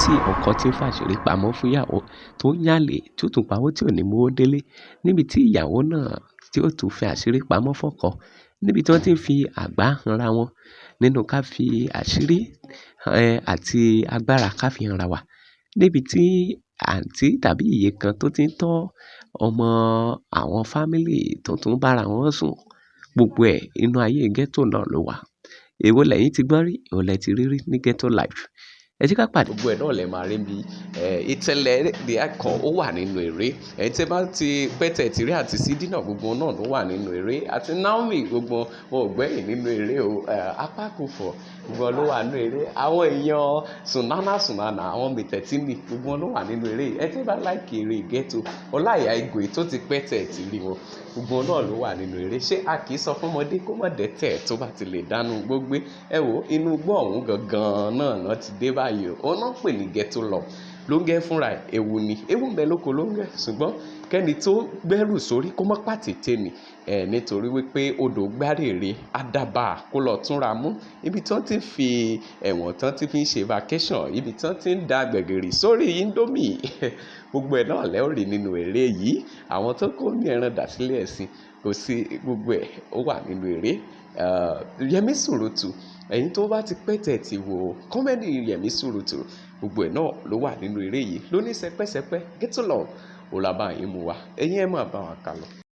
Tí ọkọ ti ń fàṣírí pamọ́ fún ìyàwó tó ń yànlè, tí ó tún pawó tí ò ní mówó délé. Níbi tí ìyàwó náà tí ó tún fi àṣírí pamọ́ fọ́kọ. Níbi tí wọ́n ti ń fi àgbá hanra wọn nínú ká fi àṣírí àti agbára ká fi hanra wa. Níbi tí àǹtí tàbí iye kan tó ti ń tọ́ ọmọ àwọn family tó tún bá ara wọn sùn. Gbogbo ẹ̀ inú ayé ghetto náà ló wà. Èwo lẹ́yìn tí gbọ́ rí, èwo lẹ ti rí rí ní ghetto life? Ẹ jẹ́ ká pàdé. Gbogbo ẹ̀ náà lẹ máa rí bí ìtẹ̀lẹ̀ the icon ó wà nínú eré. Ẹ̀yin tí ẹ bá ti pẹ́tẹ̀ tìrí àti sídí náà, gbogbo náà ló wà nínú eré. Àti Naomi, gbogbo wọn ò gbẹ́yìn nínú eré o. Apákòfọ̀ gbogbo ló wà nínú eré. Àwọn èèyàn Sunana Sunana, àwọn Mìtẹ̀tìmì, gbogbo ló wà nínú eré. Ẹ tí bá like eré ghetto, Ọláìyá Igwe tó ti pẹ́tẹ̀ tìrí wọn, gbogbo náà ló wà nínú eré. Ṣé a kì í sọ fún ọmọdé kó má dẹ́tẹ̀ tó bá ti lè dánú gbógbé? Ẹ wo inú igbó ọ̀hún gangan náà náà ti dé báyìí o. Òun náà ń pè ní ghetto love. Lóńgẹ́ fúnra ẹ̀, ewu ni. Ewu ń bẹ lóko lóńgẹ́, ṣùgbọ́n kẹ́ni tó gbẹ́rù sórí kó má pàtètè ni. Nítorí wípé odò gbárèrè àdàbà kó lọ túnra mú. Ibi tí wọ́n ti ń fi ẹ̀wọ̀n tán tí fi ń ṣe vacation, ibi tí wọ́n ti ń da gbẹ̀gìrì sórí indomie. Gbogbo ẹ̀ náà lẹ́ ò rí nínú eré yìí. Àwọn tó kó ní ẹran dà sílé ẹ̀sìn, kò sí, gbogbo ẹ̀ ó wà nínú eré. Yẹmí Sùrùtù, ẹ̀yin tó bá ti pẹ́tẹ̀ tí wo comedy Yẹmí Sùrùtù, gbogbo ẹ̀ náà ló wà nínú eré yìí. Lóní sẹpẹ́sẹpẹ́, ghetto love, ó la bá yín mú wa. Ẹ̀yin ẹ máa bá wa kà lọ.